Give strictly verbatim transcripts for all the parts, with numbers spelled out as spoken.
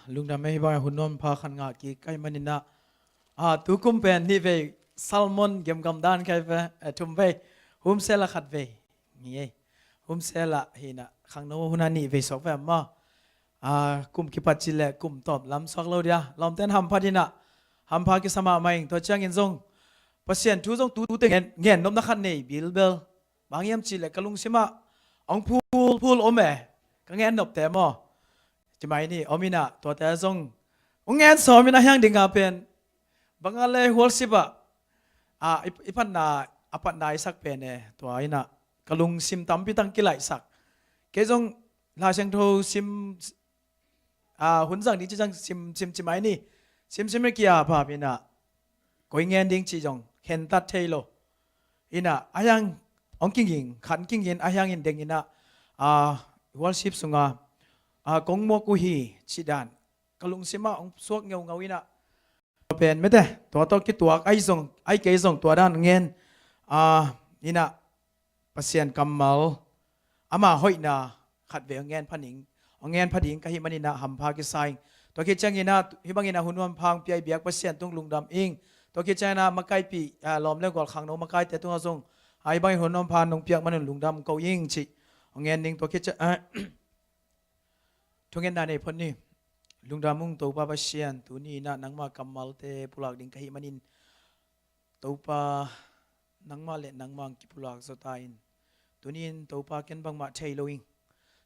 Lungdam ei, hih bangah hun nuam pha khat ngah kik ka hih manin ah, a, tu kum pen nih vei sermon gemgam dan ka hi ve, eh, thum vei, humsel a khat vei. Ngi ei. Humsel ah hi in ah khangno hun ah nih vei suak ve maw. A, kum kipat cih leh kum tawp lam suak lo dia. Lawmte'n hampha ding ah, hampha kisa mahmah ing. Tua ciangin zong Pasian thu zong tu, tute ngen, ngen nopna khat nei bilbel. Bang hiam cih leh ka lungsim ah hong phul phul om e, ka ngen nopte maw. Ci mai ni, om in ah, tuate zong hong ngen sawm in ah, hiang ding a pen bang a le worship ah, a, i, i phatna, a phatna i sak pen e, tua in ah ka lungsim tampi tang kilaihsak. Kei zong Lai Siangtho sim, a, hun zang ding ci zang sim, sim ci mai ni. Sim sim i kia pha pi in ah, koi ngen ding cih zong khentat thei lo. In ah, a hiang hong kiging, khan kiging, a hiang in deng in ah, a, worship sungah, a, kong muak uh hi cih dan ka lungsim ah hong suak ngeungau in ah, tua pen mete, tua tawh kituak, ai zong, ai kei zong tua dan ngen, a, in ah, Pasian kammal, ama hoihna khat vei hong ngen pha ning, hong ngen pha ding ka hih manin ah hampha kisa ing. Tua khit ciangin ah, hih bangin ah hun nuam pha hong pia i biak Pasian tung lungdam ing. Tua khit ciangin ah makaihpih, a, lawm le gual khangno makaite tungah zong, a, hih bangin hun nuam pha nong piak manin lungdam ko ing cih hong ngen ning. Tua khit ciang, a, thungetna nei phot ni. Lungdam ung Topa Pasian, tuni in ah nangma kammalte pulak ding ka hih manin, Topa, nangmah le nangmah hong kipulak zaw ta in. Tuni in Topa, ken bangmah thei lo ing.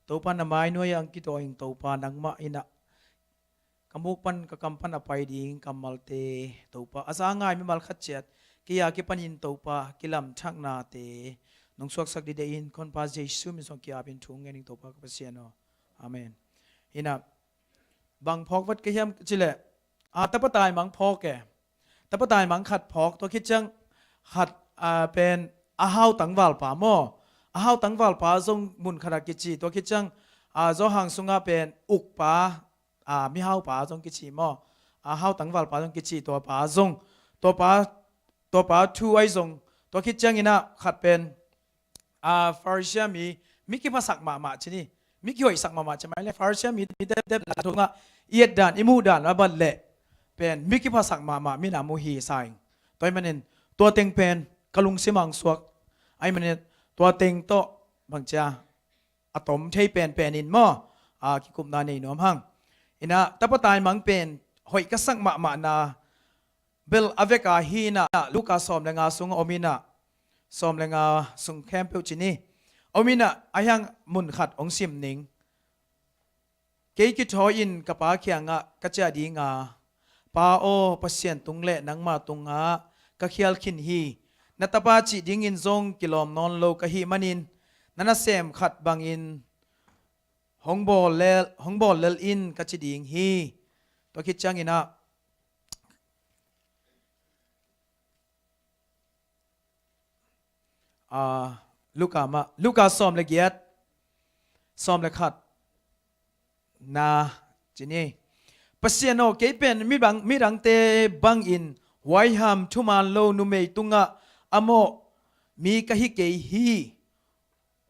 Topa, na mai nuai ah hong kitawi ing. Topa, nangmah in ah ka muk pan ka kam pan a pai ding kammalte, Topa, a za a ngai mimal khat ciat kei a kipanin, Topa, kilamthaknate nong suaksak dide in, ka Honpa Jesu min suang ki-apin thu ngen ing, Topa ka Pasian aw. Amen. In ah, bang phawk vat ka hiam cih leh, a, tapa taimang phawk e. Tapa taimang khat phawk, tua khit ciang khat, a, pen a hau tangvalpa maw. A hau tangvalpa zong mun khat ah kici, tua khit ciang, a, Johan sungah pen ukpa, a, mihaupa zong kici maw. A hau tangvalpa zong kici, tuapa zong, tuapa, tuapa thu ai zong, tua khit ciangin ah khat pen, a, Pharisee mi, mi kiphasak mahmah ci ni, mi kihoihsak mahmah ci mai le, Pharisee mi, mi depdep la thungah i et dan, i muh dan a bat leh pen mi kiphasak mahmah mi na mu hi sa ing. Tua ahih manin tua teng pen ka lungsim ah hong suak. Ahih manin tua teng tawh bangcia a tom thei penpen in maw, a, kikupna nei nuam hang. In ah, tapa taimang pen hoih ka sak mahmahna bel a vek a hi in ah, Luka sawm le nga sung om in ah, sawm le nga sung khempeuh ci ni. Om in ah, a hiang mun khat hong sim ning. Kei kithawi-in ka Pa kiangah ka ciah ding a, Pa aw, Pasian tung le nangma tungah ka khial khin hi. Na tapa cih dingin zong kilawm nawn lo ka hih manin, na nasem khat bangin hong bawl lel, hong bawl lel in, ka ci ding hi. Tua khit ciangin ah, a, Luka mah, Luka sawm le giat, sawm le khat na ci ni. Pasian aw, kei pen midang, midangte bangin huaiham thuman lo numei tungah a mawh mi ka hi kei hi.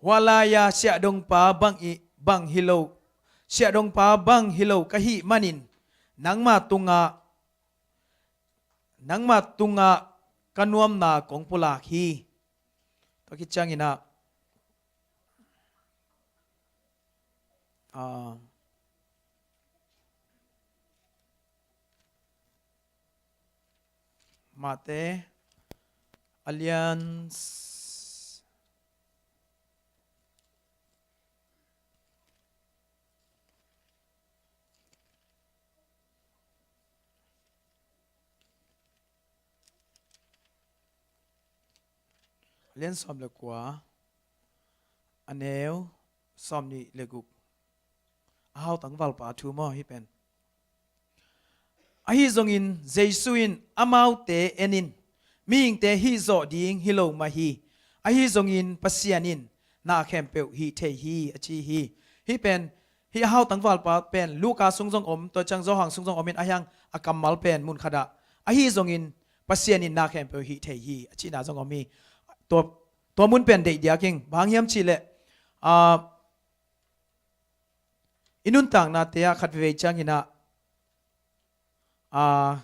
Hua lai-a siahdongpa bang i, bang hi lo, siahdongpa bang hi lo ka hih manin, nangma tungah, nangma tungah ka nuamna kong pulak hi. Tua khit ciangin ah, a, Mate a lian s-, a lian sawm le kua, a neu sawm nih le guk. A hau tangvalpa thu maw hih pen? Ahi zongin Jesu in amaute en in, mihingte hih zawh ding hi lo mah hi. Ahi zongin Pasian in na khempeuh hih thei hi, a ci hi. Hih pen, hih a hau tangvalpa pen Luka sung zong om, tua ciang Johan sung zong om in, a hiang a kammal pen mun khatah, ahi zongin Pasian in na khempeuh hih thei hi, a cihna zong om hi. Tua, tua mun pen deih diak ing, bang hiam cih leh, ah, i nuntaknate ah khat veivei ciangin ah, a,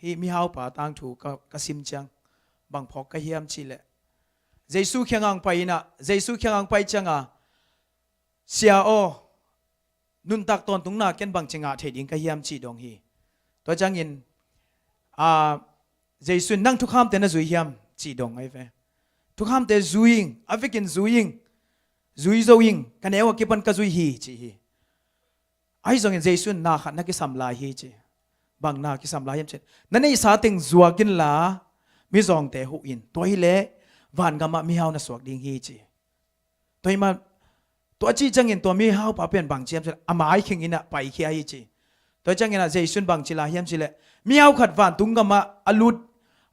hih mihaupa tangthu ka, ka sim ciang bang phawk ka hiam cih leh, Jesu kiangah hong pai in ah, Jesu kiangah hong pai ciangah, "Sia aw, nuntak tawntungna ken bangci ngah thei ding ka hiam?" cih dong hi. Tua ciangin, a, Jesu in, "Nang thukhamte na zui hiam?" cih dong ahi ve. "Thukhamte zui ing, a vekin zui ing, zui zo ing, ka neu a kipan ka zui hi," ci hi. Ahi zongin Jesu in, "Na khat na kisam lai hi," ci. "Bang na kisam lai hiam?" ci. "Na neihsa teng zuak inla, mizawngte huh in. Tua hileh vangam ah mihau na suak ding hi," ci. Tua hi mah, tua cih ciangin tua mihaupa pen bang ci hiam cih leh, a mai khing in ah paikhia hi ci. Tua ciangin ah Jesu in bang ci lai hiam cih leh, mihau khat vantung gam ah a lut,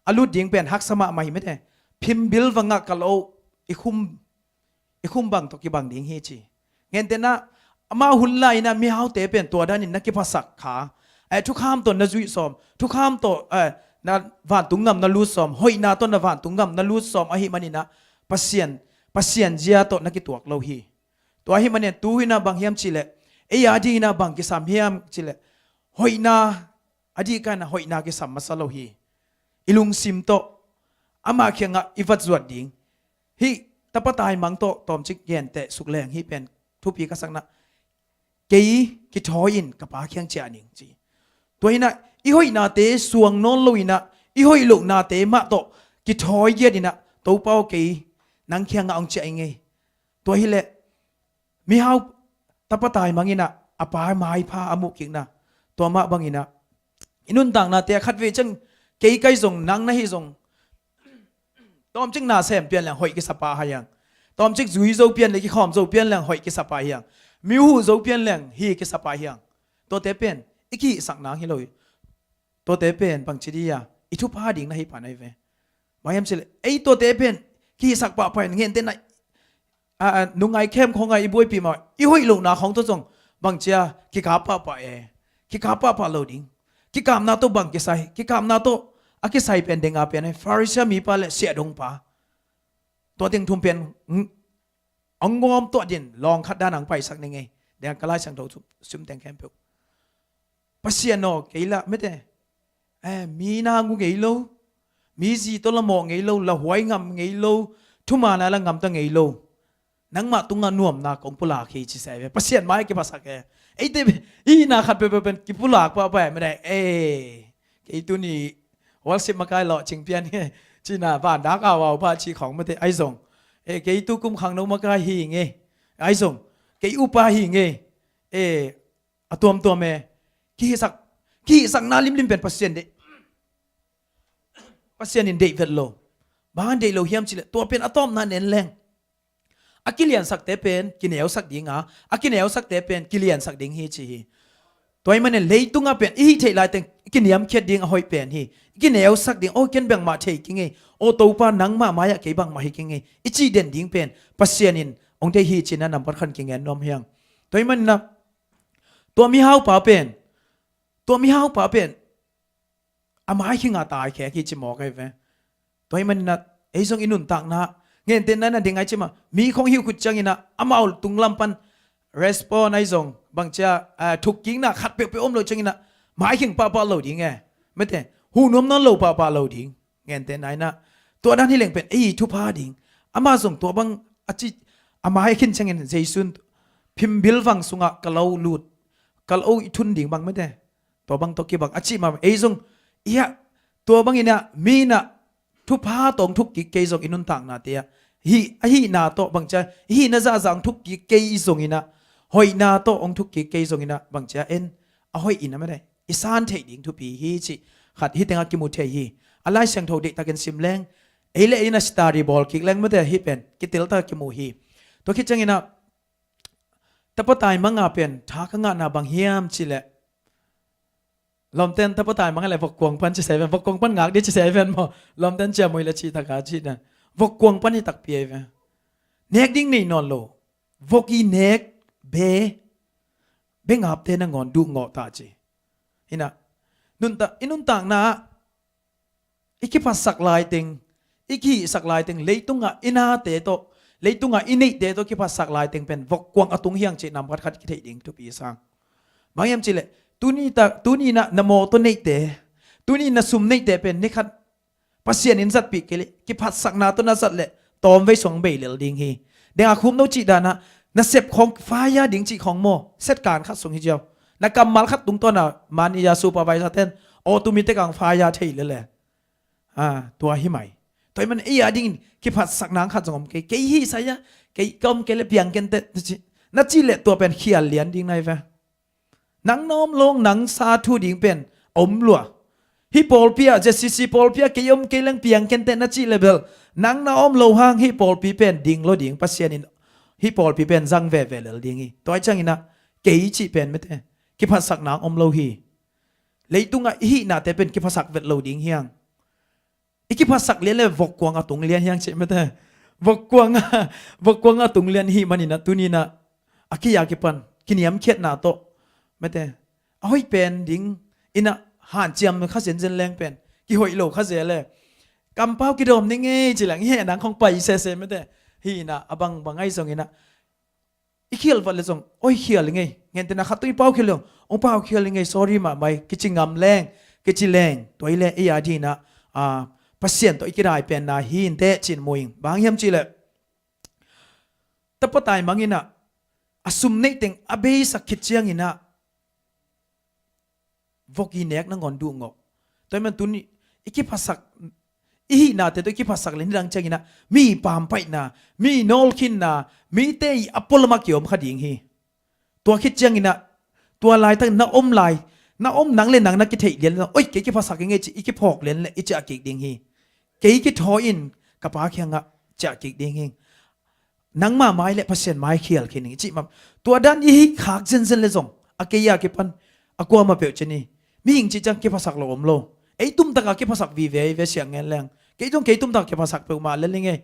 a lut ding pen haksa mahmah hi mate. Phimbil vangah kalh oh i khum, i khum bang tawh kibang ding hi ci. Ngente in ah, amau hun lai in ah mihaute pen tua danin na kiphasak kha, eh, thukham tawh na zuih sawm, thukham tawh, eh, na vantung gam na lut sawm, hoihna tawh na vantung gam na lut sawm ahih manin ah Pasian, Pasian zia tawh na kituak lo hi. Tua ahih manin tu in ah bang hiam cih leh, ei a ding in ah bang kisam hiam cih leh, hoihna, a dih ka in ah hoihna kisam masa lo hi. I lungsim tawh amah kiangah i vat zuat ding. Hih tapa taimang tawh tawmcik genteh suk leng, hih pen thupi ka sakna, "Kei kithawi in ka Pa kiang ciah ning," ci. Tua hi in ah i hoihnate suang nawn lo in ah, i hoih lohnate mah tawh kithawi giat in ah, "Topa aw, kei nang kiangah hong ciah ing ei." Tua hileh mihau tapa taimang in ah a pa maipha a muh kikna, tua mah bang in ah i nuntaknate ah khatvei ciang kei ka hih zong, nang na hih zong, tawmcik na sem pian leng hoih kisa pah hi hang. Tawmcik zui zo pian leh, kikhawm zo pian leng hoih kisa pah hi hang. Mi huh zo pian leng hi kisa pah hi hang. Tuate pen i kihihsak nang hi lo hi. Tuate pen bangci dih a, i thupha ding na hi pan ahi ve. Bang hiam cih leh, ei tuate pen kihihsak pahpah in, ngente in ah, a, a, nungai khem khawng a i buaipih mah, i hoih lohna khawng tawh zong bangci a kikap pahpah e. Kikap pahpah lo ding. Kikapna tawh bang kisai, kikapna tawh a kisai pen deng a pen ahi, Pharisee mipa leh siahdongpa. Tua teng thum pen, mm, a ngawm tuah din lawng khat dan ang paisak ning ei. Deng ka Lai Siangtho sum, sum teng khempeuh. Pasian aw, kei lah mate, eh, mi na ngu ngei lo, mi zi tawh la mawh ngei lo, la huai ngam ngei lo, thuman a la ngamta ngei lo, nangmah tungah nuamna kong pulak hi ci sa hi ve. Pasian mai kiphasak e. Eite i hihna khat peuhpeuh pen kipulak pahpah e mate. Eh, kei tuni worship makai lawhcing pian hi, cih na vandak au au pah cih khawng mate, ahi zong, eh, kei tu kum khangno makai hi ing ei, ahi zong, kei upa hi ing ei, eh, a tuamtuam e. Kihihsak, kihihsakna limlim pen Pasian deih, Pasian in deih vet lo. Bang deih lo hiam cih leh, tua pen a tawpna en leng, a kiliansakte pen kineusak ding a, a kineusakte pen kiliansak ding hi ci hi. Tua ahih manin leitung ah pen i hih theih laiteng i kiniamkhiat ding a hoih pen hi. I kineusak ding, "Aw, ken bangmah thei kei ing ei. Aw Topa, nangmah mai-ah kei bangmah hi kei ing ei," i cih den ding pen Pasian in hong deih hi ci-in ah nambat khat kingen nuam hi hang. Tua ahih manin ah tua mihaupa pen, tua mihaupa pen a mai khing a taikhek hi ci mawk ahi ve. Tua ahih manin ah ei zong i nuntakna, ngente in ah na ding ai ci mah, mi khawng hi khut ciangin ah amau tunglam pan respond ahi zong, bangci a, ah, thukkikna khat peuhpeuh om lo ciangin ah mai khing pahpah lo ding e. Mate, huh nuam nawn lo pahpah lo ding. Ngente in ah tua dan hi leng pen ei thupha ding. Amah zong tua bang a ci, a mai a khin ciangin Jesu in phimbil vang sungah kalh oh lut, kalh oh i thun ding bang mate, tua bang tawh kibang a cih mah ei zong, ia, tua bangin ah mi in ah thupha tawh hong thukkik kei zong i nuntaknate ah, hih, a hihna tawh bangci a, hih na zahzah hong thukkik kei zongin ah, hoihna tawh hong thukkik kei zongin ah bangci a, en, a hoih in ah mate, i san theih ding thupi hi cih khat hih tengah kimu thei hi. A Lai Siangtho deihtakin sim leng, ei le ei in ah study bawl kik leng mate, hih pen kitel tak kimu hi. Tua khit ciangin ah tapa taimang a pen tha ka ngahna bang hiam cih leh, lawmten tapa taimang a leh vokkuang pan ci sa hi ven, vokkuang pan ngak dih ci sa hi ven maw. Lawmten ciamnuih leh cihtak a cih dan, vokkuang pan hi takpi ahi ve. Nek ding nei nawn lo, vok i nek be, be ngapte nangawn duh ngawh ta ci. Hi in ah, nuntak, i nuntakna ah i kiphatsak laiteng, i kihihsak laiteng, leitungah i nate tawh, leitungah i neihte tawh kiphatsak laiteng pen vokkuang a tung hi hang cih nambat khat kitheih ding thupi sa. Bang hiam cih leh, Tuni tak, tuni na, na mawtaw neihte, tuni na sum neihte pen ni khat Pasian in zatpih kei leh, kiphatsakna tawh na zat leh tawmvei sung bei lel ding hi. Dengah khum no cih dana, na sep khawng faya ding cih khawng maw, set kan khat sung hi ziau. Na kammal khat tungtawna mania supervisor ten aw tumi tekang faya thei lele. Ah, tua hi mai. Tua hi man ei a dingin kiphatsakna khat zong om kei. Kei hi saya, kei ka om kei le piang kente, na ci, na ci le tua pen khial lian ding nai ve. Nang na om long nang sa thu ding pen om lua. Hi pawlpi ah, Z C C pawlpi ah kei om kei leng piang kente na cih le bel, nang na om lo hang hi pawlpi pen ding lo ding, Pasian in hi pawlpi pen zang veve lel ding hi. Tua hi ciangin ah, kei cih pen mete, kiphatsakna om lo hi. Leitungah i hihnate pen kiphasak vet lo ding hiang. I kiphasak lian le vokkuang a tung lian hiang cih mete. Vokkuang a, vokkuang a tung lian hi maninah tuninah a kiya kipan kiniamkhiatna tawh mete, a hoih pen ding inah hanciam kha zenzen leng pen kihoih lo kha zel le. Kampau kidawm ni ngei ci leng i heh nang khong pai sese mete. Hi inah a bangbang ahi zonginah i khial vat le zong, oi khial i ngei. Ngentena khat tung i pau khial le zong, ong pau khial i ngei, sorry mahmah i kici ngam leng, kici leng. Tua i le ei a dinah, ah, Pasian tawh i kidai penna hi inteh cin muing. Bang hiam cih leh, tapa taimang inah a sum neih teng a beisak khit cianginah vok i nek nangawn duh ngawh. Tua hi man tuni i kiphasak, i hihnate tawh i kiphasak le nidang cianginah mi pampaihna, mi nawlkhinna, mite i a pualamah kiom kha ding hi. Tua khit cianginah tua laitak na om lai, na om nang le nang na kitheih lian le, oi kei kiphasak i ngei ci i kiphawk lian le i ciah kik ding hi. Kei kithawi in ka Pa kiangah ciah kik ding hi. Nangmah mai le Pasian mai khial khin ing i cih mah. Tua dan i hih khak zenzen le zong a kei a kipan a kuamah peuh cin i mihing cih ciang kiphasak lo om lo. Ei tumtaka kiphasak vive i ve siang ngen leng. Kei zong kei tumtaka kiphasak peuhmah lel i ngei.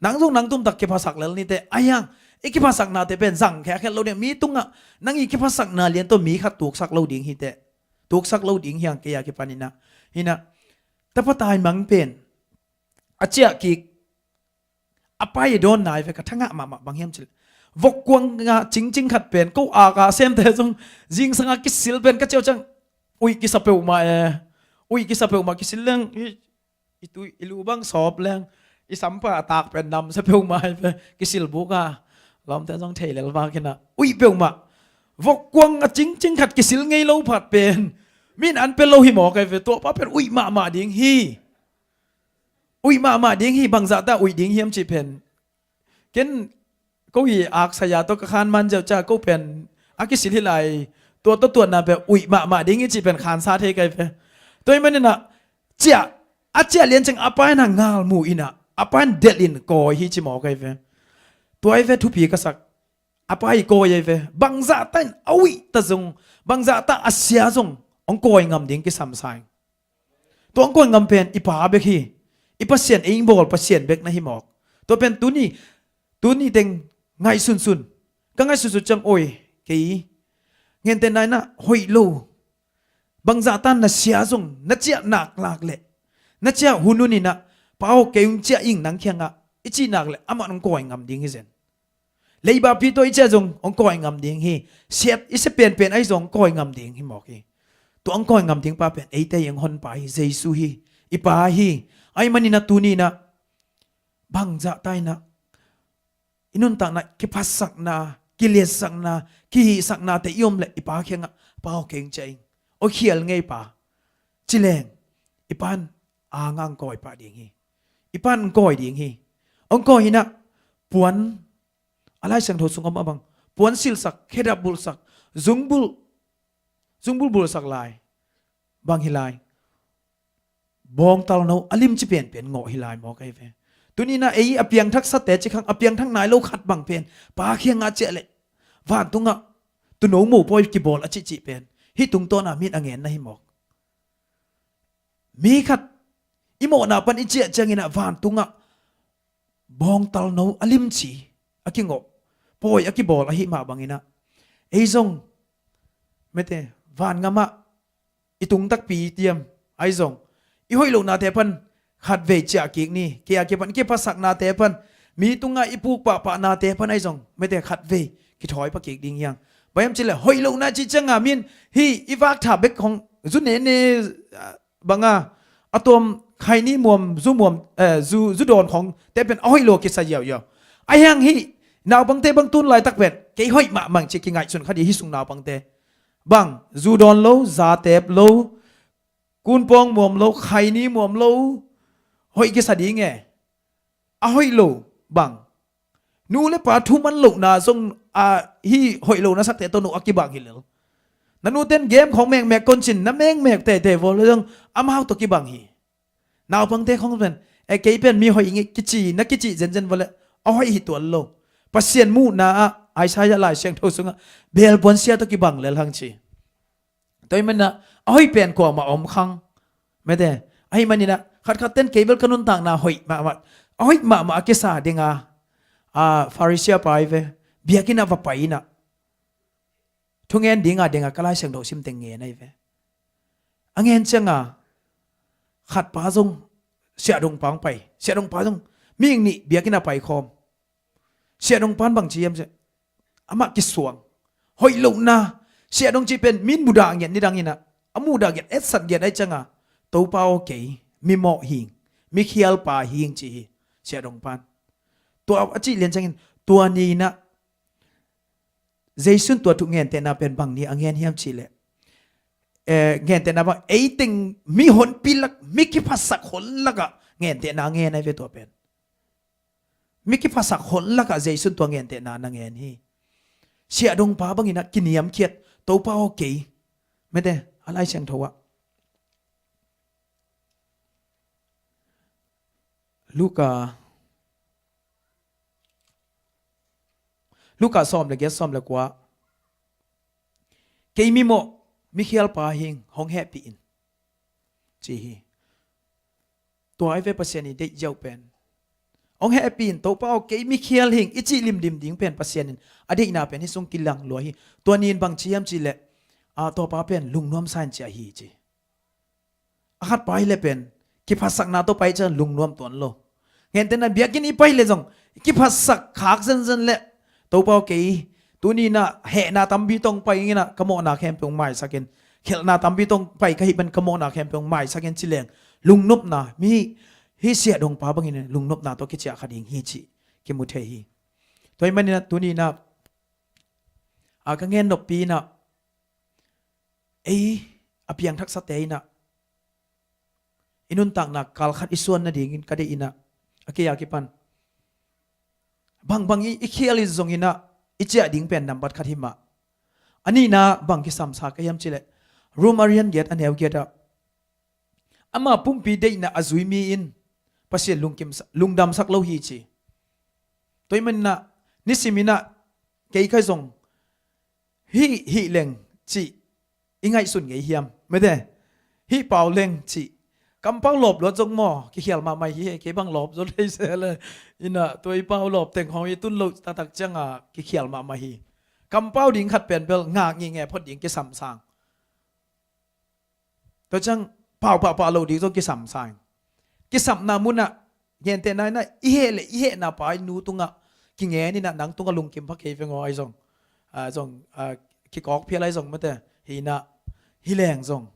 Nang zong nang tumtak kiphasak lel nite. A hiang i kiphasaknate pen zang khekhelh lo ding. Mi tungah nang i kiphasakna lian tawh mi khat tuksak lo ding hite. Tuksak lo ding hiang kei a kipan inah. Hinah tapa taimang pen a ciah kik a pai dawn nai ve ka thangah mahmah bang hiam cih leh. Vokkuang ngah cingcing khat pen ko a ka semte zong zingsangah kisil pen ka ciau ciang uih kisa peuhmah e. Uih kisa peuhmah kisil leng i, i tui i lu bang sawp leng i sampa a tak pen namsia peuhmah e ve kisil buk a. Lawmte zong thei lel vak inah uih peuhmah. Vokkuang a cingcing khat kisil ngei lo phat pen min an pe lo hi mawk e ve, tuapa pen uih mahmah ding hi. Uih mahmah ding hi, bangzahta uih ding hiam cih pen. Ken ko hi aksaya tawh ka khan man ziau ca ko pen a kisil hi lai, tua tawh tuanna pen uih mahmah ding hi cih pen khansa thei kai ve. Tua hi maninah ciah, a ciah lian ciang a pa inah ngalmu inah a pa in delh in kawi hi ci maw kai ve. Tua hi ve thupi ka sak. A pa i kawi ahi ve. Bangzahta in a uih ta zong, bangzahta a sia zong hong kawi ngam ding kisam sa ing. Tua hong kawi ngam pen i pa bek hi. I Pasian, ei bawl Pasian bek na hi mawk. Tua pen tuni, tuni teng ngaihsunsun. Ka ngaihsunsun ciang oi kei ngente nainah hoih lo. Bangzahta na sia zong na ciah nak lak leh na ciah hunhun inah pa aw kei hong ciah ing nang kiangah i cih nak leh amah hong kawi ngam ding hi zen. Leiba pi tawh i ciah zong hong kawi ngam ding hi. Siat i sia penpen ahi zong hong kawi ngam ding hi mawk hi. Tua hong kawi ngam ding pa pen eite i hong honpa hi, Jesu hi. I pa hi. Ahi maninah tuninah bangzahta inah i nuntakna kiphatsakna, kiliatsakna, kihihsaknate i om leh i pa kiangah pa aw kei hong ciah ing, aw khial ngei pa ci leng i pa in a ngah hong kawi pah ding hi. I pa in hong kawi ding hi. Hong kawi hinah puan a Lai Siangtho sung om a bang puan silsak, khedap bulhsak, zungbulh, zungbulh bulhsak lai bang hi lai. Bawngtal no a limci penpen ngawh hi lai mawk ahi ve. Tuninah ei a piangthaksate ci khang a piangthak nai lo khat bang pen pa kiangah ciah leh vantungah tuno mopawi kibawl a cihcih pen hih tungtawna min a ngen na hi mawk. Mi khat i mawhna pan i ciah cianginah vantungah bawngtal no a limci a kingawh pawi a kibawl ahi mah banginah ei zong mete vangamah i tung takpi i tiam ahi zong i hoih lohnate pan khatvei ciah kik ni. Kei a kipan i kiphasaknate pan, mi tungah i puk pahpahnate pan ahi zong mete khatvei kithawi pah kik ding hiang. Bang hiam cih leh hoih lohna cih ciangin min hih i vak tha bek khong zu nene, ah, banga a tuam khaini muam, zu muam, eh, zu, zu dawn khong te pen a hoih lo kisa ziauziau. Ahi hang hih naupangte bang tun laitak pen kei hoih mahmah ci kingaihsun kha ding hi sung naupangte. Bang, zu dawn lo, za tep lo, kunpawng muam lo, khaini muam lo, hoih kisa ding e. A hoih lo bang, nu le pa thuman lohna zong, a, hih hoih lo na sakte tawh nu a kibang hi lel. Na nuten game khong mekmek kon cin, na mekmek tete vua le zong amau tawh kibang hi. Naupangte khong pen, e, kei pen mi hoih ing e kici, na kici zenzen vua le a hoih hi tuan lo. Pasian muhna ah Isaiah Lai Siangtho sungah belpuan sia tawh kibang lel hang ci. Tua ahih manin ah a hoih pen kuamah om khang. Mete, ahih manin ah khatkhat ten kei bel ka nuntakna hoih mahmah, a hoih mahmah a kisa ding a, a, Pharisee pa hi ve, biakinn ah va pai in ah thungen ding a ding a ka Lai Siangtho sim teng ngen ahi ve. A ngen ciang a khat pa zong siahdong pa hong pai, siahdong pa zong mihing nih biakinn ah pai khawm. Siahdong pan bang ci hiam cih leh amah kisuang. Hoih lohna, siahdong cih pen min mudah ngiat nidang in ah, a mudah ngiat, etsat ngiat ahih ciang a, Topa aw kei mimawh hing, mikhial pa hing ci hi. Siahdong pan tua a cih lian ciangin tua ni in ah Jesu in tua thu gentehna pen bang ni a ngen hiam cih leh, eh, gentehna bang, ei teng mi honpi lak, mi kiphasak hon lakah gentehna a ngen ahi ve tua pen. Mi kiphasak hon lakah Jesu in tua gentehna na ngen hi. Siahdong pa bangin ah kiniamkhiat, Topa aw kei. Mete, a Lai Siangtho ah Luka, Luka sawm le giat, sawm le kua, kei mimawh, mikhial pa hing, hong hehpih in, ci hi. Tua ahi ve Pasian i deih ziau pen. Hong hehpih in, Topa aw kei mikhial hing, i cih limlim ding pen Pasian in a deihna pen hih sung kilang lua hi. Tua ni in bang ci hiam cih leh, a, tua pa pen lungnuam sa in ci ahi ci. A khat pa hi leh pen kiphasakna tawh pai ciang lungnuam tuan lo. Gentehna biakinn i pai leh zong kiphasak khak zenzen leh, Topa aw kei tuni in ah hehna tampi tawh pai in ah ka mawhna khempeuh maisak in, khelhna tampi tawh pai ka hih pen ka mawhna khempeuh maisak in ci leng lungnopna, mi hih siahdong pa bangin lungnopna tawh kiciah kha ding hi cih kimu thei hi. Tua ahih manin ah tuni in ah, a, ka gen noppi in ah, ei a piangthaksate in ah i nuntakna kal khat i suan nadingin ka deih in ah, a kei a kipan bangbang i, i khial in zong in ah i ciah ding pen nambat khat hi mah. A nihna bang kisamsa ka hiam cih leh, Rom a lian giat a neu giat ah, ama pumpi deihna a zui mi in Pasian lungkim sa-, lungdamsak lo hi ci. Tua ahih manin ah nisim in ah kei kha zong hih, hih leng cih i ngaihsun ngei hiam? Mete, hih pau leng cih. Kampau lawp luat zong maw, kikhial mahmah hi, kei bang lawp zo lei se le. In ah tua i pau lawp teng hong i tun loh taktak ciang a kikhial mahmah hi. Kampau ding khat pen bel ngak ngingeh phot ding kisamsang. Tua ciang pau pahpah lo ding zong kisamsang. Kisapna mun ah gentehna in ah i heh le i hehna pa i nu tungah kingen in ah nang tungah lungkim pha kei veng aw ahi zong, a, zong, a, kikawk phial ahi zong mete, hi in ah hi leng zong.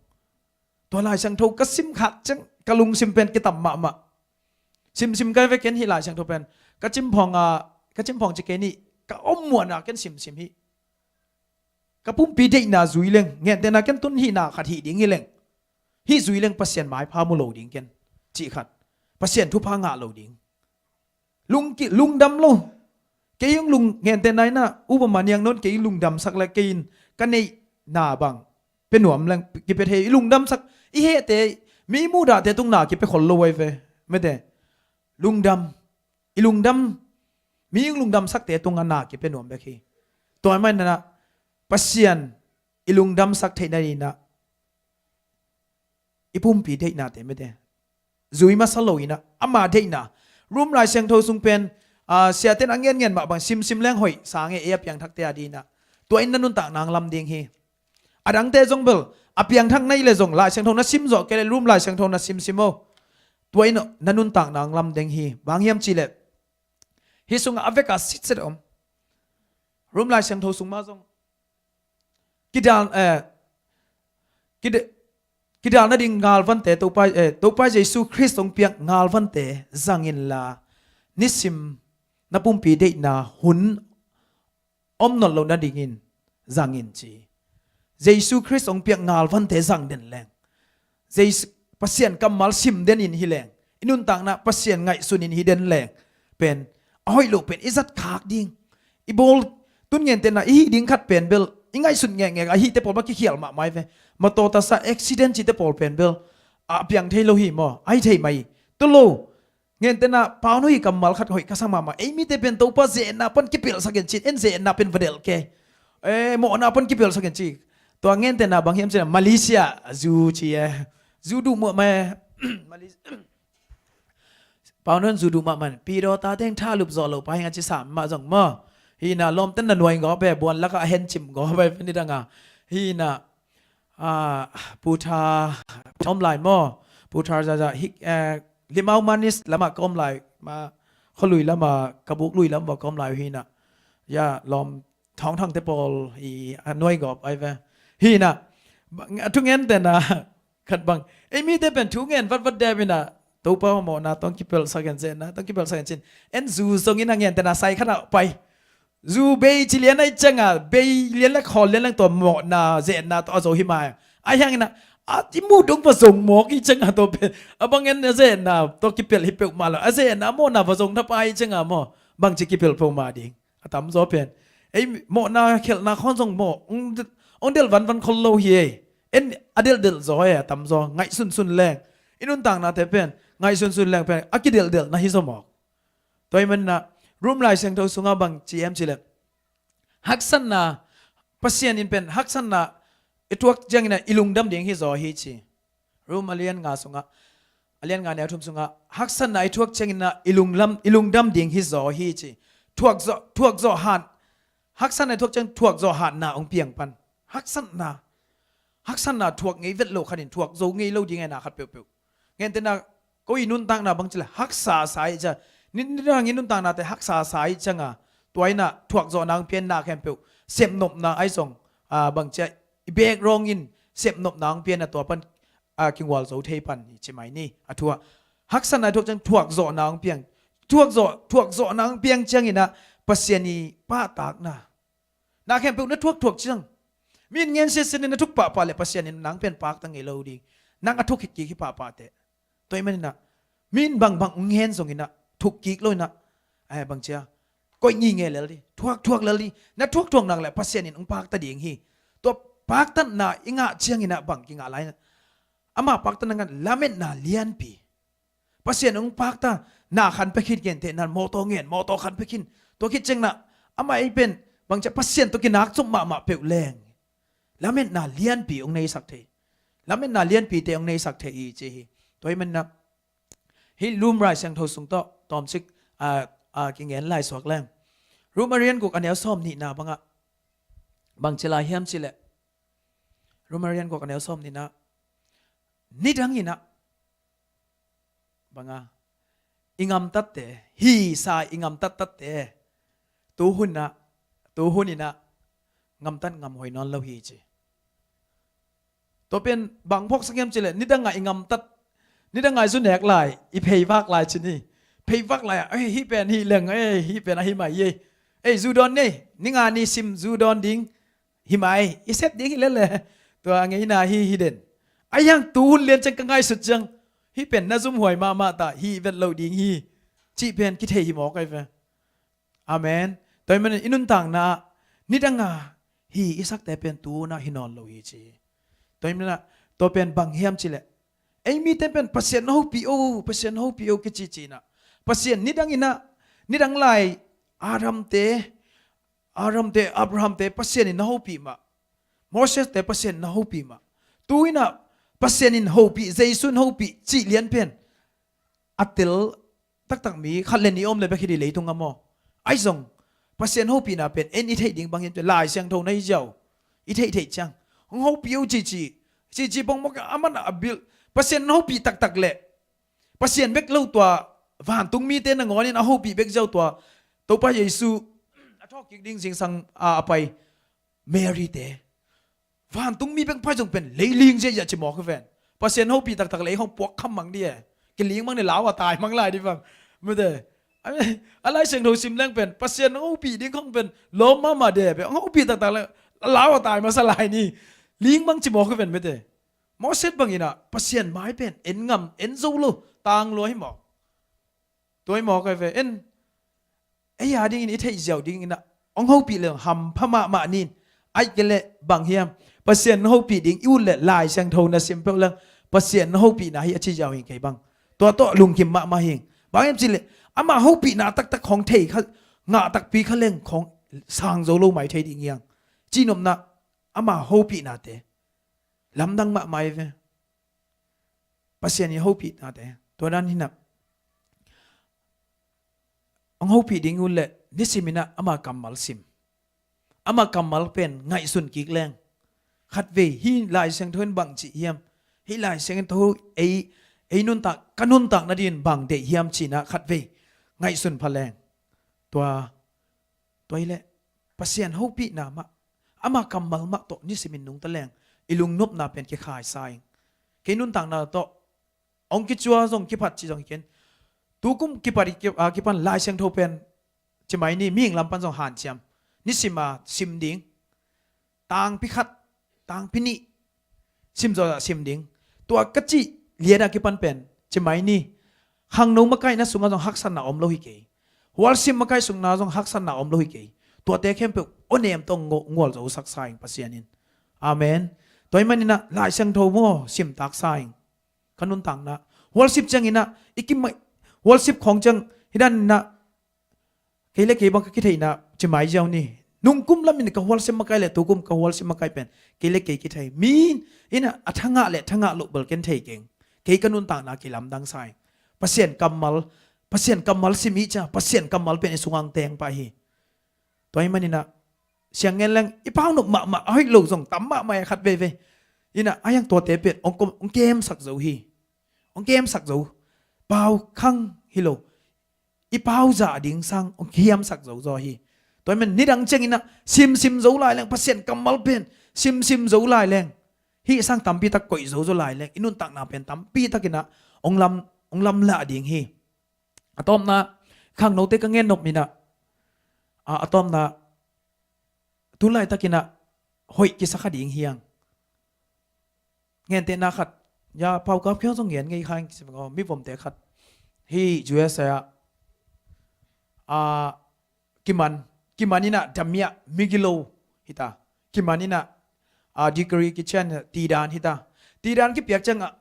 Tua Lai Siangtho ka sim khak ciang ka lungsim pen kitam mahmah. Simsim ka hi ve ken hih Lai Siangtho pen. Ka cimphawng a, ka cimphawng ci kei ni, ka om muan a ken simsim hi. Ka pumpi deihna zui leng, gentehna ken tun hihna khat hih ding hi leng, hih zui leng Pasian maipha mu lo ding ken, cih khat. Pasian thupha ngah lo ding. Lungki-, lungdam lo. Kei hong lung, gentehna in ah, upama niang nawn kei lungdamsak le kei in ka neihna bang pia nuam leng kipia thei, i lungdamsak, i hehte, mi muhdahte tung na kipia khol lo ahi ve. Mete, lungdam, i lungdam, mi hong lungdamsakte tungah na kipia nuam bek hi. Tua ahih manin ah Pasian i lungdamsak theihna dingin ah i pumpi deihnate mete zui masa lo in ah ama deihna. Rom Lai Siangtho sung pen, a, siaten a ngen ngen mah bang simsim leng hoih sang e, ei a piangthakte a dingin ah. Tua in na nuntakna hong lam ding hi. A dangte zong bel a piangthak na hih leh zong Lai Siangtho na sim zawh kei leh Rom Lai Siangtho na simsim o. Tua in na nuntakna hong lam ding hi. Bang hiam cih leh hih sungah a vek a sitset om. Rom Lai Siangtho sung mah zong kidal, eh, kida-, kidal nading ngalvante, Topa, eh, Topa Jesu Khrist hong piak ngalvante zang inla, nisim na pumpi deihna hun om nawn lo nadingin zang in ci. Jesu Khrist hong piak ngalvante zang den leng, Jesu, Pasian kammal sim den in hi leng, i nuntakna Pasian ngaihsun in hi den leng pen, a hoih lo pen i zat khak ding. I bawl tun ngentehna i hih ding khat pen bel i ngaihsut ngekngek a, hihte pawl bang kikhial mahmah hi ve. Mawtaw tasa accident cihte pawl pen bel a piang thei lo hi maw, a hi thei mah hi. Tu lo, ngentehna Pauno hi kammal khat hoih ka sa mahmah. Ei mite pen Topa ze-etna pan kipelhsak in ci, en ze-etna pen va delh kei. Eh, mawhna pan kipelhsak in ci. Tua ngentehna bang hiam cih leh Malaysia zu ci e. Zu duh mah mah e. Malaysia. Pauno in zu duh mah mah in, pi daw ta teng thalup zawh loh pa hi ing a ci sam mah zong maw. Hi na, lawmten na nuai gawp e, buan lakah a hencim gawp e, nidang a. Hi na, ah, Pu Tha om lai maw. Pu Tha Zaza, hi, eh, Limau Manis lamah ka om lai, ma, khualui lamah, ka buk lui lamah ka om lai uh hi na. Ya, lawm Thawng Thangte pawl i a nuai gawp ai ve. Hi na, a thungen tena, khat bang, ei mite pen thu ngen vatvat dep ina, Topa mawhna tawh kipelhsak in, ze-etna tawh kipelhsak in cin. En zu zongin a ngen tena sai khat ah pai. Zu bei ci lian a i cianga, bei lian le khawl lian leng tua mawhna, ze-etna tawh a zo hi mai. A hiang ina, a i muh dong va zong mawk i cianga tua pen, a bang en a ze-etna tawh kipelh hi peuhmah lo. A ze-etna a mawhna va zong thapa i cianga maw, bangci kipelh peuhmah ding. A tamzaw pen, ei, mawhna khelhna khawng zong maw, ong, ong delh vanvan khol lo hi ei. En a delhdelh zaw ei, a tamzaw ngaihsunsun leng. I nuntaknate pen ngaihsunsun leng pen a kidelhdelhna hi zaw mawk. Tua hi manina, Rom Lai Siangtho sungah bang ci em cih leh, haksatna, Pasian in pen haksatna i thuak ciangina i lungdam ding hi zaw hi ci. Rom a lian nga sungah, a lian nga neu thum sungah, haksatna i thuak ciangina i lunglam, i lungdam ding hi zaw hi ci. Thuak zawh, thuak zawh hat, haksatna i thuak ciang thuak zawh hatna hong piang pan. Haksatna, haksatna thuak ngei vet lo khat in thuak zo ngei lo ding ei na khat peuhpeuh. Ngentehna, ko i nuntakna bang ci leh haksa sa i cia. Ni, nidang i nuntaknate haksa sa i cianga, tua ina thuak zawhna hong pianna khempeuh, sepnopna ai zong, ah, bang cia, i background in sepnopna hong pianna tua pan, ah, kingual zo thei pan hi ci mai ni. A thu ah, haksatna i thuak ciang thuak zawhna hong piang. Thuak zawh, thuak zawhna hong piang ciangina Pasian i pahtakna, na khempeuh na thuakthuak ciang, mi in ngen siasia in na thuk pahpah leh Pasian in nang pen pakta ngei lo ding. Nang a thuk kik hi pahpah teh. Tua hi manina, mi in bangbang hong ngen zongina thuk kik lo ina, eh, bang cia, koih ngingei lel di, thuakthuak lel di. Na thuakthuak nak leh Pasian in hong pakta ding hi. Tua paktatna i ngah ciangina bang kingah lai ina, ama paktatna ngan lametna lianpi. Pasian hong pakta, na khan pia khin, ngentehna mawtaw ngen, mawtaw khan pia khin. Tua khit ciangina, amah ei pen, bang cia Pasian tawh kinak cop mahmah peuh leng, lametna lianpi hong neisak thei. Lametna lianpite hong neisak thei hi ci hi. Tua hi manina, hih Rom Lai Siangtho sung tawh tawmcik, ah, ah, kingen lai suak leng. Rom a lian guk a neu sawm nihna bangah, bang ci lai hiam cih leh, Rom a lian guk a neu sawm nihna, nidang ina, banga, i ngamtatte, hisa i ngamtattatte, tuhuna, tuhunina ngamtat ngamhuai nawn lo hi ci. Tua pen bang phawksak hiam cih leh, nidanga i ngamtat, nidanga i zu nek lai, i pheivak lai ci ni. Pheivak lai ah, ei, hih pen hih leng, ei, hih pen ahi mai ei. Ei, zu dawn nei, ninga ni sim zu dawn ding hi mai, i sep ding hi lele. Tua ngeina hi, hi den. A hiang tuhun lian ciang ka ngaihsut ciang, hih pen na zumhuai mahmah ta, hih vet lo ding hi, cih pen kithei hi mawk ai ve. Amen. Tua hi manin i nuntakna, nidanga hi i sakte pen tuhuna hi nawn lo hi ci. Tua hi manin, tua pen bang hiam cih leh, ei mite pen Pasian na hopih o, Pasian na hopih o kici cina. Pasian nidang ina, nidang lai, Adamte, Adamte, Abrahamte Pasian in na hopih mah, Moseste Pasian in na hopih mah. Tu ina Pasian in hopih, Jesu in hopih cih lian pen a tel taktak mi khat le nih om le bek hi di leitung a maw. Ai zong Pasian hopihna pen en i theih ding bangin Lai Siangtho na hi ziau, i theih theih ciang, hong hopih o cici, cici pongmawk a, aman a bil, Pasian in hopih taktak leh Pasian bek lo tua vantung mite nangawnin a hopih bek ziau tua Topa Jesu a thawhkik ding zingsang a, a pai Mary te, Vantung mi bek pai zong pen leiling ziahziah ci mawk hi ven. Pasian hopih taktak lei hong puak kham mang di e. Kiling mang ni lau a tai mang lai di bang. Mate. A Lai Siangtho sim leng pen Pasian hong hopih ding hong pen lawm mahmah de pen hong hopih taktak leng lau a tai masa lai ni. Ling mang ci mawk hi ven mate. Moses bang inah Pasian mai pen en ngam en zo lo tang lua hi mawk. Tua hi mawk ai ve en. Ei a dingin i theih ziau dingin ah hong hopih le hampha mahmah nin. Aih kei leh bang hiam? Pasian hopih ding i ut leh Lai Siangtho na sim peuh leng Pasian hopihna hi a ci ziau hing kei bang. Tua tawh lungkim mahmah hing. Bang hiam cih leh amah hopihna taktak hong thei kha ngah takpi kha leng khong sang zo lo mai thei ding hiang. Cihnopna amah hopihnate lamdang mahmah hi ve. Pasian i hopihnate tua dan hinah hong hopih ding un leh nisim inah ama kammal sim. Ama kammal pen ngaihsun kik leng khatvei hih Lai Siangtho in bang cih hiam? Hih Lai Siangtho ei, ei nuntak, ka nuntak nadin bang deih hiam cinah khatvei ngaihsun pha leng tua Tua hileh Pasian hopihna mah ama kammal mah tawh nisimin nungta leng i lungnopna pen kikhaisa ing. Kei nuntakna tawh hong kicua zong kiphat ci zong hi ken. Tukum kipat kipan Lai Siangtho pen cimai ni mihing lam pan zong hanciam. Nisima sim ding. Tangpi khat tangpi nih sim zawh ah sim ding. Tua ka cih lian a kipan pen cimai ni khangno makai na sungah zong haksatna om lo hi kei. Hualsim makai sungna zong haksatna om lo hi kei. Tuate khempeuh awnem tawh ngual zo saksa ing Pasian in. Amen. Tua hi maninah Lai Siangtho maw simtaksa ing. Ka nuntakna hualsip cianginah i kimai hualsip khawng ciang hi daninah kei le kei bang ka kitheihna cimai ziau ni. Nungkum lamin ka hualsim makai le tukum ka hualsim makai pen kei le kei kithei. Mi inah a thangah le thangah loh bel ken thei keng. Kei ka nuntakna kei lamdang sa ing. Pasian kammal Pasian kammal sim i cia Pasian kammal pen i sungah teng pah hi. Tua hi maninah siang ngen leng i pau nop mahmah a hoih lo zong tam mahmah a khat veivei. Inah a hiang tuate pen hong kemsak zo hi. Hong kemsak zo. Pau khang hi lo. I pau zah ding sang hong kiamsak zo zaw hi. Tua hi man nidang cianginah simsim zo lai leng Pasian kammal pen simsim zo lai leng hih sang tampi tak koih zo zaw lai leng i nuntakna pen tampi takinah hong lam hong lamlah ding hi. A tawpna khangnote ka ngen nop inah a tawpna tu laitakinah hoih kisa kha ding hiang. Ngentehna khat ya pau kap khiau zong ngen ngei kha ing kisi bang aw mi vomte khat hi U S A ah a kiman kiman inah damiah migilo hita kiman inah a degree kichian tidan hita tidan kipiak ciangah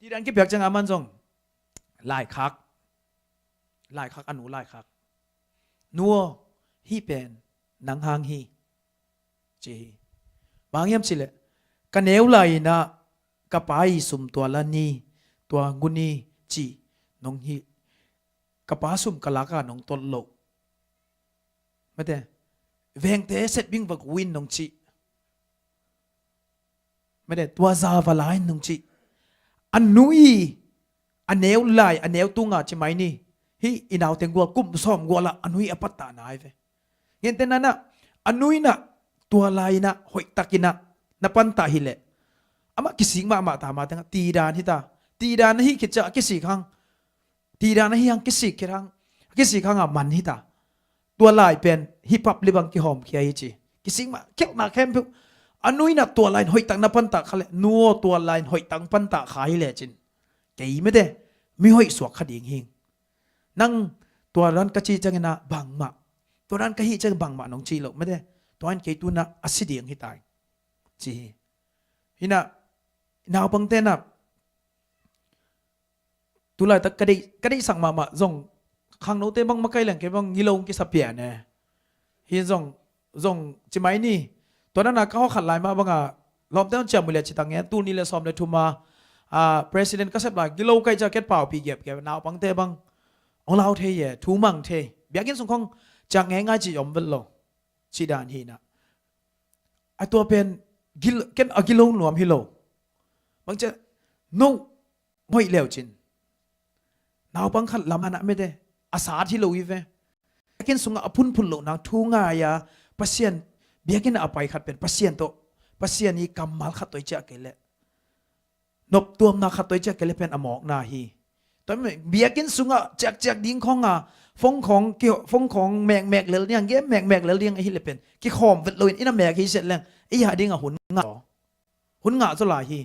tidan kipiak ciangah man zong laikhak laikhak a nu laikhak nu aw hih pen nang hang hi ci hi. Bang hiam cileh ka neu lai inah ka pa i sum tua la ni tua ngun i ci nong hi ka pa sum ka laka nong tolh loh mate vengte setbing va gu in nong ci mate tua za va la in nong ci a nui a neu lai a neu tunga ci mai ni hi i naute gual kum sawm guala a nui a pattah nai ve. Ngente nanah a nuinah tua lainah hoihtakinah na pantah hileh amah kisik mahmah ta ma tengah tidan hita tidan ahi khit ciah a kisik hang tidan ahi hang kisik khit hang a kisik hanga man hita. Tua lai pen hih pap libang kihawmkhia hi ci kisik mah khialhna khempeuh a nuinah tua lain hoihtak na pantah kha leh nuaw tua lain hoihtak pantah kha hi lecin kei mete mi hoih suak kha ding hing. Nang tua dan ka cih cianginah bangmah tua dan ka hih ciangin bangmah nong cih loh mete tua in kei tunah a si ding hi tai ci hi. Hinah naupang tenah tulaitak ka deih ka deihsak mahmah zong khangnote bang makai leng kei bang ngilo kisa pian e. Hi zong zong ci mai ni tua dana ka hawkhat lai mah banga lawmte hon ciam uh le citang ngen tul ni le sawm le thuma a president ka sep lai gilo kai ca ket pau pi giap giap naupangte bang ong lau thei e thu mang thei biakinn sung khong ciang ngai ngai ci om vet lo ci dan hi na a tua pen ken a gilo nuam hi lo bang cia no hoih leu cin naupang khat lam hanah mete a sat hi lo hi ve. Biakinn sungah a phunphun loh nang thu ngai a Pasian biakinn a pai khat pen Pasian tawh Pasian i kammal khat tawh i ciah kei leh, noptuamna khat tawh i ciah kei leh pen a mawkna hi. Tua mi biakinn sungah ciakciak ding khawng a, phone khawng ki, phone khawng mekmek lel ding, game mekmek lel ding ahi leh pen kikhawm vet loin inn a mek hi siat leng, ei a dingah hun ngah, hun ngah zaw lai hi.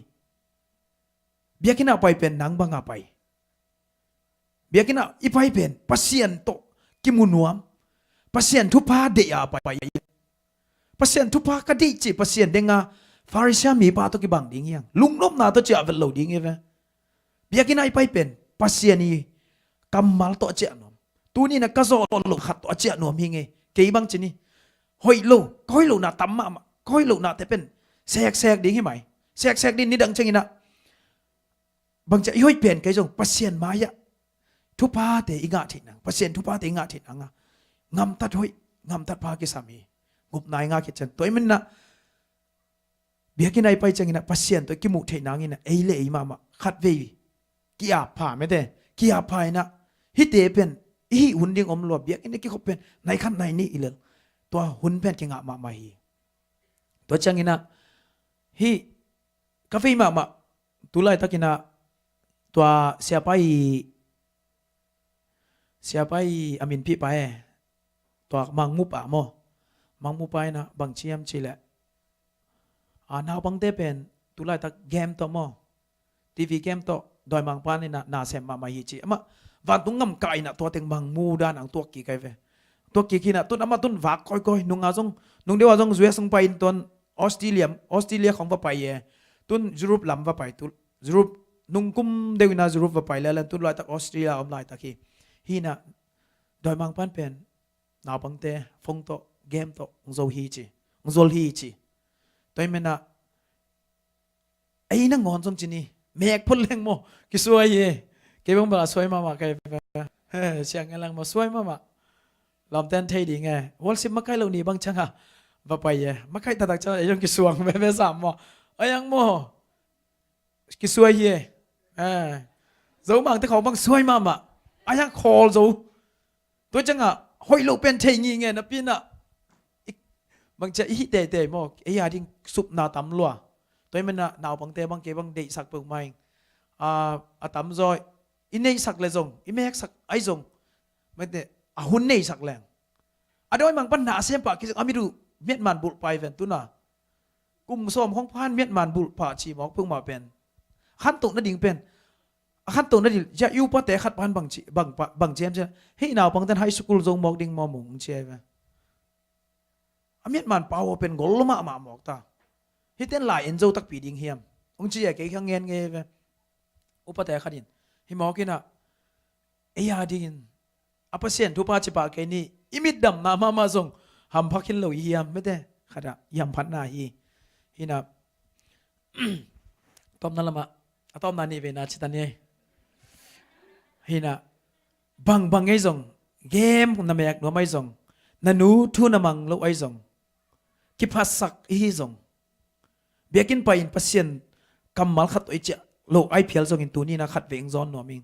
Biakinn ah pai pen nang bangah pai. Biakinn ah i pai pen Pasian tawh kimu nuam, Pasian thupha deih a pai. Pasian thupha ka deih ci, Pasian denga Pharisee mipa tawh kibang ding hiang. Lungnopna tawh ciah vet lo ding hi ve. Biakinn ah i pai pen Pasian i kammal tawh a ciah nuam. Tuni na ka zawh lo khat tawh a ciah nuam hi nge. Kei bang ci ni. Hoih lo, ka hoih lohna tam mahmah, ka hoih lohnate pen seksek ding hi mai. Seksek ding nidang ciangin ah bangcia i hoih pen kei zong Pasian mai-ah thuphate i ngah theih nang, Pasian thuphate i ngah theih nang a, ngamtat hoih, ngamtat pha kisam hi. Ngupna i ngah khit ciang tua i minah biakinn ah i pai cianginah Pasian tawh i kimuh theih nanginah ei le ei mahmah khatvei ki-ap pha mete, ki-ap pha inah hihte pen i hih hun ding om lua, biakinn a kikhop pen nai khat nai nih i lel, tua hun pen kingah mahmah hi. Tua cianginah hih ka vei mahmah tu laitakinah tua siapa i, siapa i a minpih pa e, tua mangmupa maw, mangmupa inah bang ciam cileh a naupangte pen tu laitak game tawh maw, TV game tawh dawimangpa inah na sem mahmah hi ci. Amah vantung ngamkah inah tua teng mangmu dan ang tuak kik ai ve. Tuak kik hinah tun amah tun vak kawikawi, nunga zong, nung deuha zong US hong pai in tuan Australia, Australia khong va pai e. Tun Europe lam va pai, tu Europe nungkum deuh inah Europe va pai lelen, tun laitak Australia om laitak hi. Hinah dawimangpan pen naupangte phone tawh game tawh hong zo hi ci, hong zol hi ci. Tua i menah ei nangawn zong ci ni, mek phot leng maw, kisuai hi. Kei bang bala suai mahmah kei ve. Siang ngen lang maw, suai mahmah. Lamten thei ding e. Worship makai lo ni bang cianga va pai e. Makai taktak cianga ei zong kisuang veve sam maw. Ai ang maw, kisuai hi e. Zomangte khawng bang suai mahmah. Ai ang khawl zo. Tua ciangah hoih loh pen thei ngingei napi inah bangcia i hih teitei maw, ei a ding supna tam lua. Tua i menah naupangte bang kei bang deihsak peuhmah ing. A, a tamzaw i neihsak le zong, i meksak ai zong, mete a hun neihsak leng a dawimangpan na a sempah kizong a mit uh miatman bulh pai ven tuna. Kum sawm khong phan miatman bulh pah ci mawk peuhmah pen khantoh nading pen, a khantoh nading cia i upate khat pan bang ci, bang, bang ciam cia, hih naupangten high school zo mawk ding maw mung cia ve. A miatman pau a pen gol mahmah mawk ta. Hihten lai en zo takpi ding hiam, hong ci a kei kha ngen ngei ve. Upate khat in hih mawk inah ei a dingin a Pasian thupha cipah kei ni, i mitdamna mahmah zong hampha khin lo i hiam mete, khatah i hamphatna hi. Hinah tawpna lamah, a tawpna nih veina cita ni. Hinah bangbang ei zong, game na mek nuam ai zong, na nu thu na mang lo ai zong, kiphatsak i hi zong, biakinn pai-in Pasian kammal khat tawh i ciah lo ai phial zongin tuni na khat veng zawn nuam ing.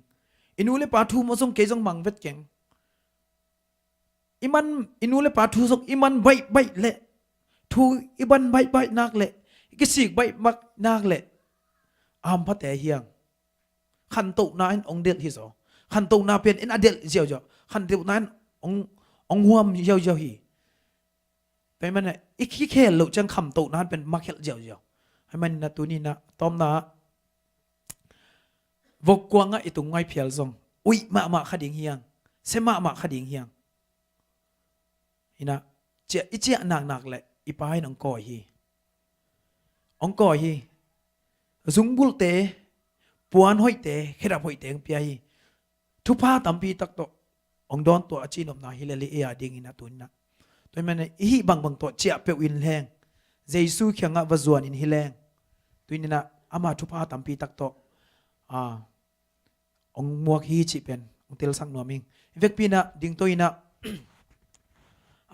I nu le pa thu maw zong kei zong mang vet keng. I man, i nu le pa thu zong i man baihbaih leh, thu i man baihbaih nak leh, i kisik baihbaih nak leh a hamphate hiang. Khantohna in ong delh hi zaw. Khantohna pen in a delh ziauziau. Khantohna in ong, ong huam ziauziau hi. Tua hi manah i kikhel loh ciang khantohna in pen makhelh ziauziau. Hi manah tuni na tawmna ah vokkuangah i tung ngai phial zong uih mahmah kha ding hiang, sia mahmah kha ding hiang. Hinah ciah, i ciah naknak leh i pa in ong kawi hi. Ong kawi hi. Zungbulhte, puan hoihte, khedap hoihte ong pia hi. Thupha tampi tak tawh ong dawn tua a cihnopna hi lel hi ei a dingin a tuninah. Tua hi manah i hih bangbang tawh ciah peuh in leng Jesu kiangah va zuan in hi leng tuninah ama thupha tampi tak tawh, ah, ong muak hi cih pen ong telsak nuam ing. I vekpi inah dingto inah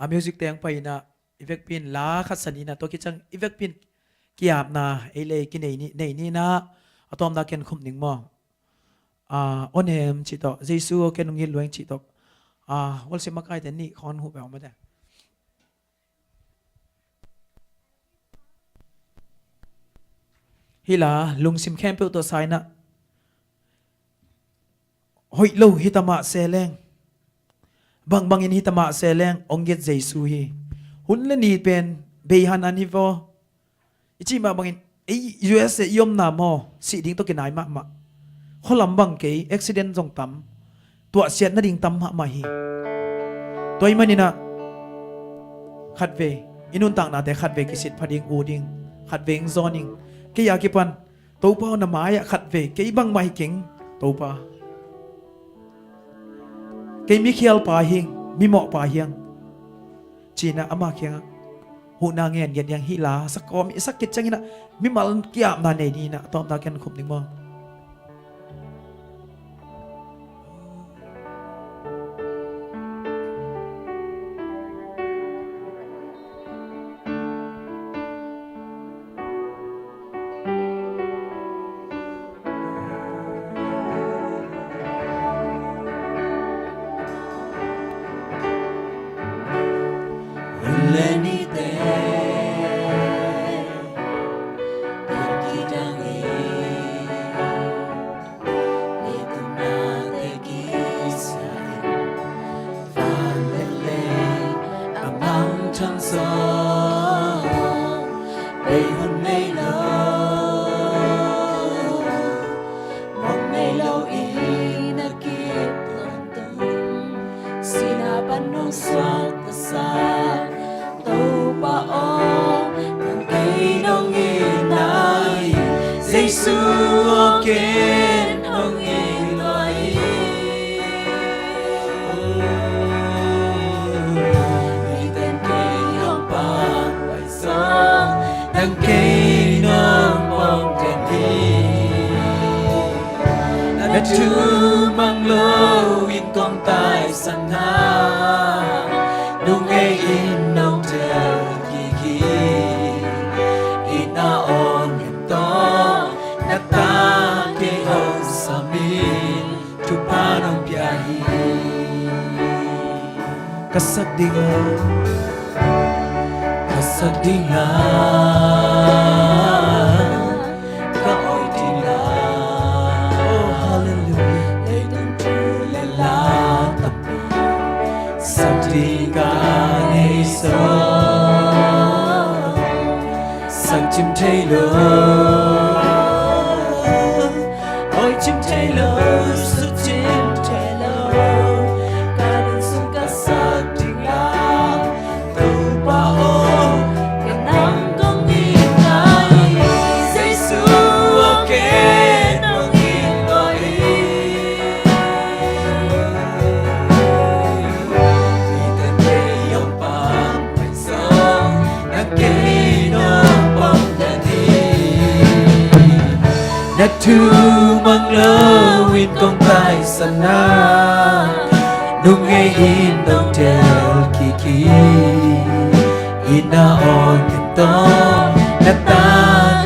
a music teng pai inah i vekpi in la khat san inah tua kiciang i vekpi in kiapna ei le ei kinei ni, nei ni inah a tawmna ken khum ning maw? Ah, onem cih tawh, Jesu aw ken ong it luang cih tawh. Ah, worship makaite nih khawn huh peuh mate. Hi la, lungsim khempeuh tawh sa in ah, hoih lo hi ta mah se leng, bangbangin hi ta mah se leng, hong nget Jesu hi. Hun le ni pen bei hanan hi vaw. I cih mah bangin, ei, U S A i omna maw, sih ding tawh kinai mahmah. Khualam bang kei, accident zong tam, tuahsiat nading tam mahmah hi. Tua ahih manin ah, khatvei i nuntaknate khatvei kisit pha ding, ut ding, khatvei hong zawn ing. Kei a kipan, Topa aw, na mai-ah khatvei, kei bangmah hi keng, Topa. Kei mikhial pa hi ing, mimawh pa hi ing, ci-in ah ama kiangah huhna ngen ngiat ding hi la, sa kawm i sak khit ciangin ah mimal ki-apna nei ding in ah, a tawpna ken khup ding maw. Hun le nite kidang hi. Leitung nate kisia in, van le lei a mangthang zong bei hun nei lo. Mong nei lo in a kip tawntung, sihna pan hong suak ka sa Topa aw, nang kei nong it na hi. Jesu aw, ken hong it lua hi. Mite'n kei hong pang pai zong, nang kei nong pang den hi. Na thu mang lo in kong taisan na, nung ei in nong tel kik hi. Itna aw ngen tawh, na ta kei hong sam in, thupha nong pia hi. Ka sak ding la, ka sak ding la, ka hoih ding la. Oh, hallelujah. Leitung thu le la tampi sak ding ka nei zong, sak cim thei lo, hoih cim thei lo, sut cim thei lo. Ka nun sung ka sak ding la, Topa aw, ka nang kong it na hi. Jesu aw, ken hong it lua hi. Mite'n kei hong pang pai zong, nang kei nong pang den hi. Na thu mang lo in kong taisan na, nung ei in nong tel kik hi. Itna aw ngen tawh, na ta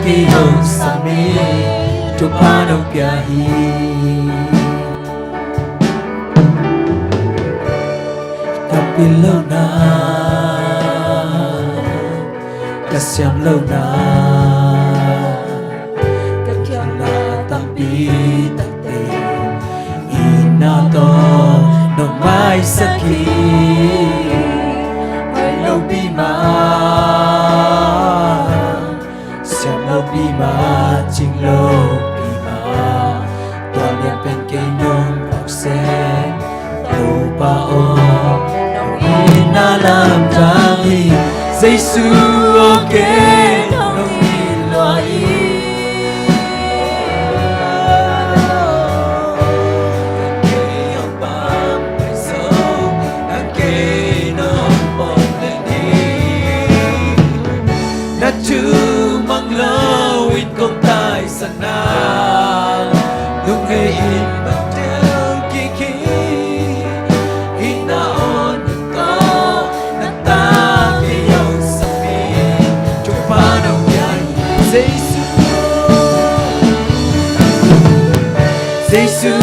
kei hong sam in, thupha nong pia hi. Ka pil lohna, ka siam lohna, ka khialhna tampi takte, itna tawh nong maisak hi. Hoih lopi mah, siam lopi mah, cing lopi mah, tua lian pen kei nong phawk seh. Topa aw, nong itna lamdang hi. Jesu aw, ken hong it lua hi. Kei hong pang pai zong, nang kei nong pang den hi. Na thu mang lo in kong taisan na, nung ei in nong tel kik hi. Itna aw ngen tawh, na ta kei hong sam in, thupha nong pia hi. Jesu, Jesu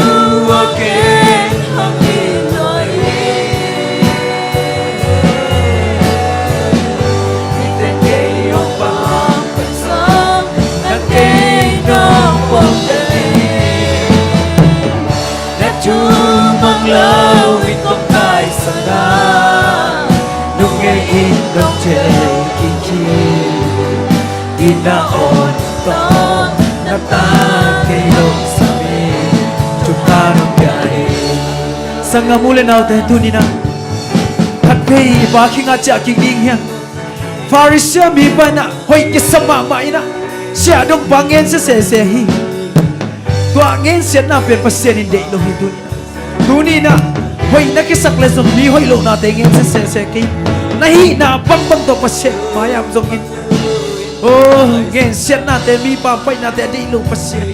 aw, ken hong it lua hi. Mite'n kei hong pang pai zong, nang kei Na awn tawh na ta kei hong sam in thupha nong pia hi. Sanggam u le naute, tuni-in ah khatvei i Pa kiangah ciah kik ding hi hang. Pharisee mipa in ah hoih kisa mahmah in ah siahdongpa ngen sese hi. Tua ngensiatna pen Pasian in deih lo hi tuni-in ah. Tuni-in ah hoih na kisak leh zong mi hoih lohnate ngen sese kei. Na hihna bangbang tawh Pasian mai-ah om zongin, oh, ngensiatnate, mi pampaihnate a deih lo Pasian.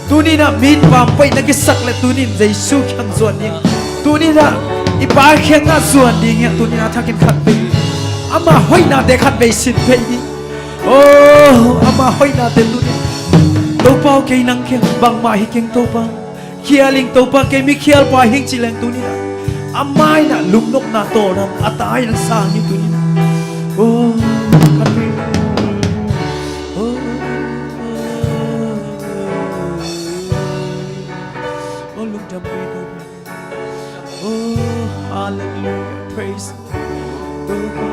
Tuni-in ah mi pampaih na kisak leh tuni-in Jesu kiang zuan ding. Tuni-in ah i Pa kiangah zuan ding hi hang. Tuni-in ah thakin khatvei ama hoihnate khatvei sin phei ding. Oh, ama hoihnate tuni-in, Topa aw, kei nang kiang bangmah hi keng Topa. Khial ing Topa, kei mikhialpa hi ing ci leng tuni-in ah ama in ah lungnopna tawldam a ta in ah sang hi tuni-in ah. Oh, khatvei. Oh, oh, oh, lungdam hi Topa. Oh, hallelujah, praise Topa.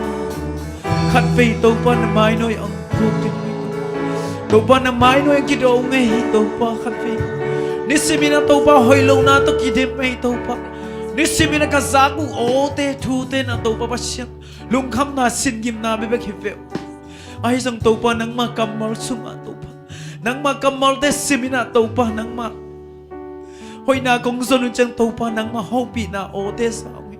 Khatvei Topa na mainawi ang puk ding hi Topa. Topa na mainawi ang kidawh ngei hi Topa khatvei. Nisimin ah Topa hoih lohna tawh kidim hi Topa. Nisimin ah ka zak uh awte thute na Topa Pasian, lungkhamna singimna bekbek hi ve uh. Ahi zong Topa nangma kammal sungah Topa, nangma kammalte simin ah Topa nangma hoihna kong zon uh ciang Topa nangma hopihna awte sa uh hi.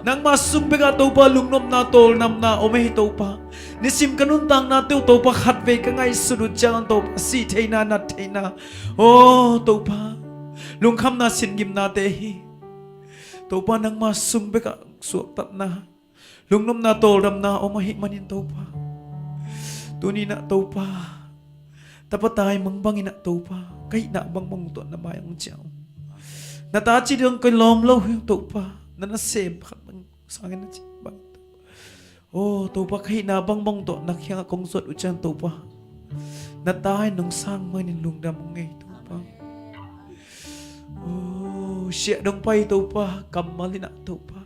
Nangma sung bekah Topa lungnopna tawldamna om hi Topa. Nisim ka nuntaknate uh Topa khatvei ka ngaihsut uh ciang Topa sih theihna, nat theihna, oh Topa, lungkhamna singimnate hi. Topa nangma sung bekah suaktatna, lungnopna tawldamna om ahih manin Topa, tuni-in ah Topa, tapa taimang bangin ah Topa ka hihna bangbang tawh na mai-ah hong ciah ung. Na ta cih dong ka lawm lo hi ung Topa, na nasem khat bang sangin na cih bang. Oh Topa, ka hihna bangbang tawh na kiangah kong zuat uh ciang Topa, na ta in hong sang manin lungdam hong ngei Topa. Oh, siahdongpa hi Topa, kammal in ah Topa,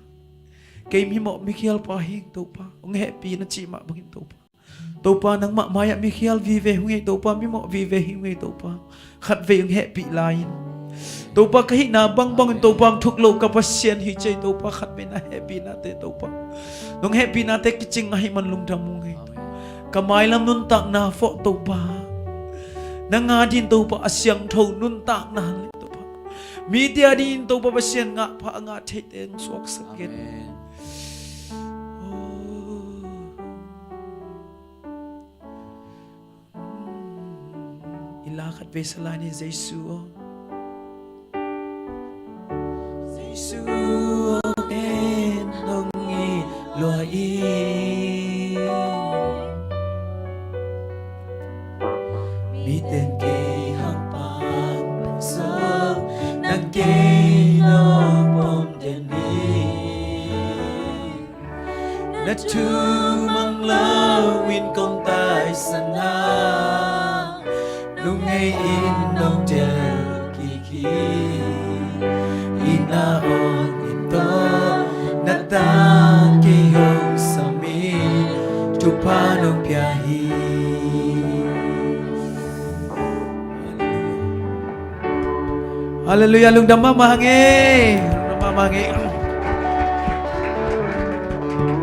kei mimawh mikhialpa hi ing Topa, hong hehpih in a cih mah bangin Topa, Topa nangmah mai-ah mikhial vive hong hi Topa, mimawh vive hi hong hi Topa. Khatvei hong hehpih lai in Topa, ka hihna bangbangin Topa hong thuk lo ka Pasian hi ci-a Topa, khatvei na hehpihnate Topa, nong hehpihnate kicing ahih man lungdam hong ngei Topa. Ka mailam nuntakna peuh Topa, nang a dingin Topa a siangtho nuntakna le Topa, mite a dingin Topa Pasian ngahpha a ngah theite hong suaksak in. Amen. Oh. I la khatvei sa lai ni. Jesu aw, Jesu aw, ken hong it lua in. Mite'n kei hong pang zong, nang kei nong pom den hi. Na thu mang lo in kong taisan a, lungngai in nong delh kik hi. I na awn in tawh na ta kei hong sam in, thupha nong pia hi. Halleluiah, lungdam mahmah hang e. Lungdam mahmah hang e.